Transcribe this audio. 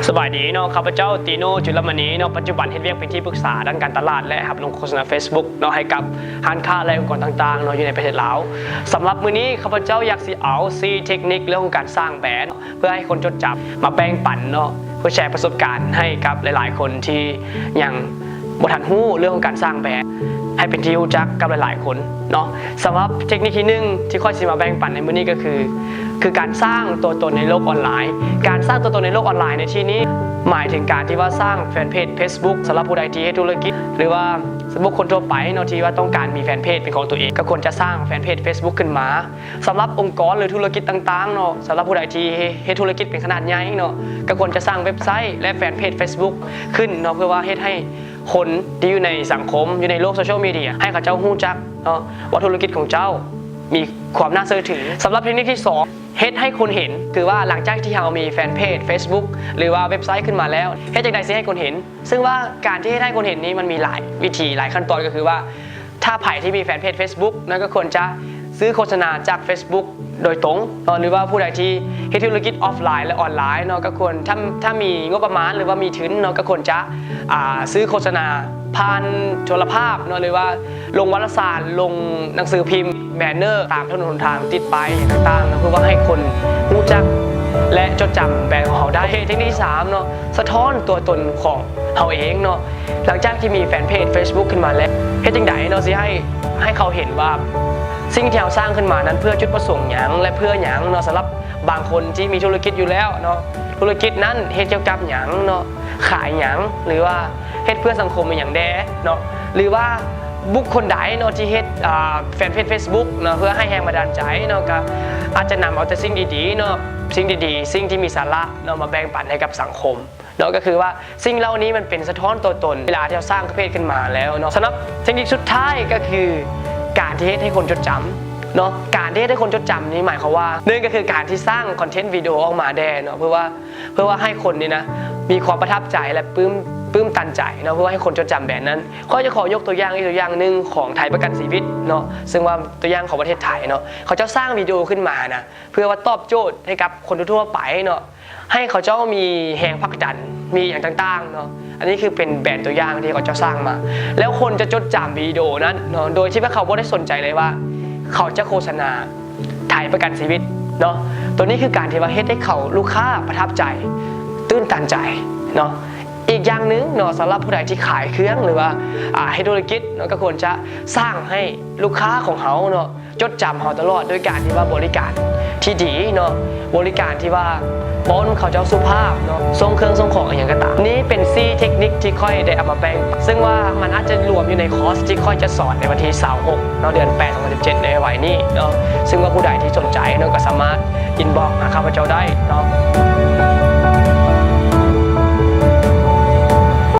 ສະບາຍດີເນາະ ຂ້າພະເຈົ້າ ຕີໂນ ຈຸລະມະນີເນາະ ປັດຈຸບັນເຮັດວຽກເປັນທີ່ປຶກສາດ້ານການຕະຫຼາດ ແລະ ຮັບລົງໂຄສະນາເຟສບຸກເນາະ ໃຫ້ກັບຮ້ານຄ້າ ແລະ ອົງກອນຕ່າງໆເນາະ ຢູ່ໃນປະເທດລາວ. ສຳລັບມື້ນີ້ ຂ້າພະເຈົ້າຢາກຊິເອົາສີ່ເຕັກນິກເລື່ອງຂອງການສ້າງແບຣນ ເພື່ອໃຫ້ຄົນຈົດຈຳ ມາແບ່ງປັນເນາະ ເພື່ອແຊປະສົບການໃຫ້ກັບຫຼາຍໆຄົນທີ່ຍັງບໍ່ທັນຮູ້ເລື່ອງຂອງການສ້າງແບຣນ ໃຫ້ເປັນທີ່ຮູ້ຈັກກັບຫຼາຍໆຄົນເນາະ. ສຳລັບເຕັກນິກທີໜຶ່ງທີ່ຂ້ອຍຊິມາແບ່ງປັນໃນມື້ນີ້ກໍຄື ຄືການສ້າງຕົວຕົນໃນໂລກອອນລາຍ. ການສ້າງຕົວຕົນໃນໂລກອອນລາຍໃນທີ່ນີ້ ໝາຍເຖິງການທີ່ວ່າສ້າງແຟນເພຈເຟສບຸກ ສຳລັບຜູ້ໃດທີ່ເຮັດທຸລະກິດ ຫຼືວ່າບຸກຄົນທົ່ວໄປເນາະ ທີ່ວ່າຕ້ອງການມີແຟນເພຈເປັນຂອງຕົວເອງ ກໍຄວນຈະສ້າງແຟນເພຈເຟສບຸກຂຶ້ນມາ. ສຳລັບອົງກອນ ຫຼື ທຸລະກິດຕ່າງໆເນາະ ສຳລັບຜູ້ໃດທີ່ເຮັດທຸລະກິດເປັນຂະໜາດໃຫຍ່ເນາະ ກໍຄວນຈະສ້າງເວັບໄຊ ແລະ ແຟນເພຈເຟສບຸກຂຶ້ນເນາະ ເພື່ອວ່າເຮັດໃຫ້ຄົນທີ່ຢູ່ໃນສັງຄົມ ຢູ່ໃນໂລກໂຊຊຽວມີເດຍ ໃຫ້ເຂົາເຈົ້າຮູ້ຈັກເນາະ ວ່າທຸລະກິດຂອງເຈົ້າມີຄວາມໜ້າເຊື່ອຖື. ສຳລັບເຕັກນິກທີສອງ ເຮັດໃຫ້ຄົນເຫັນ ຄືວ່າຫຼັງຈາກທີ່ເຮົາມີແຟນເພຈເຟສບຸກ ຫຼືວ່າເວັບໄຊຂຶ້ນມາແລ້ວ ເຮັດຈັ່ງໃດຊິໃຫ້ຄົນເຫັນ? ເຊິ່ງວ່າການທີ່ເຮັດໃຫ້ຄົນເຫັນນີ້ ມັນມີຫຼາຍວິທີ ຫຼາຍຂັ້ນຕອນ ກໍຄືວ່າ ຖ້າໃຜທີ່ມີແຟນເພຈເຟສບຸກເນາະ ກໍຄວນຈະຊື້ໂຄສະນາຈາກເຟສບຸກໂດຍຕົງເນາະ ຫຼືວ່າຜູ້ໃດທີ່ເຮັດທຸລະກິດອອຟລາຍ ແລະ ອອນລາຍເນາະ ກໍຄວນ ຖ້າ ຖ້າມີງົບປະມານ ຫຼືວ່າມີທຶນເນາະ ກໍຄວນຈະ ອ່າ ຊື້ໂຄສະນາຜ່ານໂທລະພາບເນາະ ຫຼືວ່າລົງວາລະສານ ລົງໜັງສືພິມ ແບນເນີ ຕາມຖະໜົນຫົນທາງ ຕິດປ້າຍຫຍັງຕ່າງໆເນາະ ເພື່ອວ່າໃຫ້ຄົນຮູ້ຈັກ ແລະ ຈົດຈຳແບຣນຂອງເຮົາໄດ້. ໂອເຄ ເຕັກນິກທີສາມເນາະ ສະທ້ອນຕົວຕົນຂອງເຮົາເອງເນາະ. ຫຼັງຈາກທີ່ມີແຟນເພຈເຟສບຸກຂຶ້ນມາແລ້ວ ເຮັດຈັ່ງໃດເນາະ ຊິໃຫ້ ໃຫ້ເຂົາເຫັນວ່າສິ່ງທີ່ເຮົາສ້າງຂຶ້ນມານັ້ນ ເພື່ອຈຸດປະສົງຫຍັງ ແລະ ເພື່ອຫຍັງເນາະ? ສຳລັບບາງຄົນທີ່ມີທຸລະກິດຢູ່ແລ້ວເນາະ ທຸລະກິດນັ້ນເຮັດກ່ຽວກັບຫຍັງເນາະ? ຂາຍຫຍັງ ຫຼືວ່າເຮັດເພື່ອສັງຄົມອີ່ຫຍັງແດ່ເນາະ? ຫຼືວ່າບຸກຄົນໃດເນາະທີ່ເຮັດ ອ່າ ແຟນເພຈເຟສບຸກເນາະ ເພື່ອໃຫ້ແຮງບັນດານໃຈເນາະ ກໍອາດຈະນຳເອົາແຕ່ສິ່ງດີໆເນາະ ສິ່ງດີໆ ສິ່ງທີ່ມີສາລະເນາະ ມາແບ່ງປັນໃຫ້ກັບສັງຄົມ ເນາະ ກໍຄືວ່າສິ່ງເຫຼົ່ານີ້ມັນເປັນສະທ້ອນຕົວຕົນເວລາທີ່ເຮົາສ້າງເພຈຂຶ້ນມາແລ້ວເນາະ. ສຳລັບເຕັກນິກສຸດທ້າຍກໍຄືການທີ່ເຮັດໃຫ້ຄົນຈົດຈຳເນາະ. ການທີ່ເຮັດໃຫ້ຄົນຈົດຈຳນີ້ໝາຍຄວາມວ່າ ໜຶ່ງກໍຄືການທີ່ສ້າງຄອນເທັນວິດີໂອອອກມາແດ່ເນາະ ເພື່ອວ່າ ເພື່ອວ່າໃຫ້ຄົນນີ້ນະ ມີຄວາມປະທັບໃຈ ແລະ ປຶ້ມ ປຶ້ມຕັນໃຈເນາະ ເພື່ອວ່າໃຫ້ຄົນຈົດຈຳແບຣນນັ້ນ. ຂ້ອຍຈະຂໍຍົກຕົວຢ່າງອີກຕົວຢ່າງໜຶ່ງຂອງໄທປະກັນຊີວິດເນາະ ເຊິ່ງວ່າຕົວຢ່າງຂອງປະເທດໄທເນາະ ເຂົາເຈົ້າສ້າງວິດີໂອຂຶ້ນມານະ ເພື່ອວ່າຕອບໂຈດໃຫ້ກັບຄົນທົ່ວໆໄປເນາະ ໃຫ້ເຂົາເຈົ້າມີແຮງຜັກດັນ ມີຫຍັງຕ່າງໆເນາະ. ອັນນີ້ຄືເປັນແບຣນຕົວຢ່າງທີ່ເຂົາເຈົ້າສ້າງມາ ແລ້ວຄົນຈະຈົດຈຳວິດີໂອນັ້ນເນາະ ໂດຍທີ່ວ່າເຂົາບໍ່ໄດ້ສົນໃຈເລີຍວ່າເຂົາຈະໂຄສະນາໄທປະກັນຊີວິດເນາະ. ຕົວນີ້ຄືການທີ່ວ່າເຮັດໃຫ້ເຂົາ ລູກຄ້າປະທັບໃຈ ຕື່ນຕັນໃຈເນາະ. ອີກຢ່າງໜຶ່ງເນາະ ສຳລັບຜູ້ໃດທີ່ຂາຍເຄື່ອງ ຫຼືວ່າ ອ່າ ເຮັດທຸລະກິດເນາະ ກໍຄວນຈະສ້າງໃຫ້ລູກຄ້າຂອງເຮົາເນາະ ຈົດຈຳເຮົາຕະຫຼອດ ໂດຍການທີ່ວ່າບໍລິການທີ່ດີເນາະ ບໍລິການທີ່ວ່າປ້ອນເຂົາເຈົ້າສຸພາບເນາະ ສົ່ງເຄື່ອງສົ່ງຂອງອີ່ຫຍັງກໍຕາມ. ນີ້ເປັນສີ່ເຕັກນິກທີ່ຂ້ອຍໄດ້ເອົາມາແບ່ງ ເຊິ່ງວ່າມັນອາດຈະລວມຢູ່ໃນຄອສທີ່ຂ້ອຍຈະສອນໃນວັນທີຊາວຫົກເນາະ ເດືອນແປດ ສອງພັນສິບເຈັດ ໃນໄວໆນີ້ເນາະ. ເຊິ່ງວ່າຜູ້ໃດທີ່ສົນໃຈເນາະ ກໍສາມາດອິນບັອກຫາຂ້າພະເຈົ້າໄດ້ເນາະ.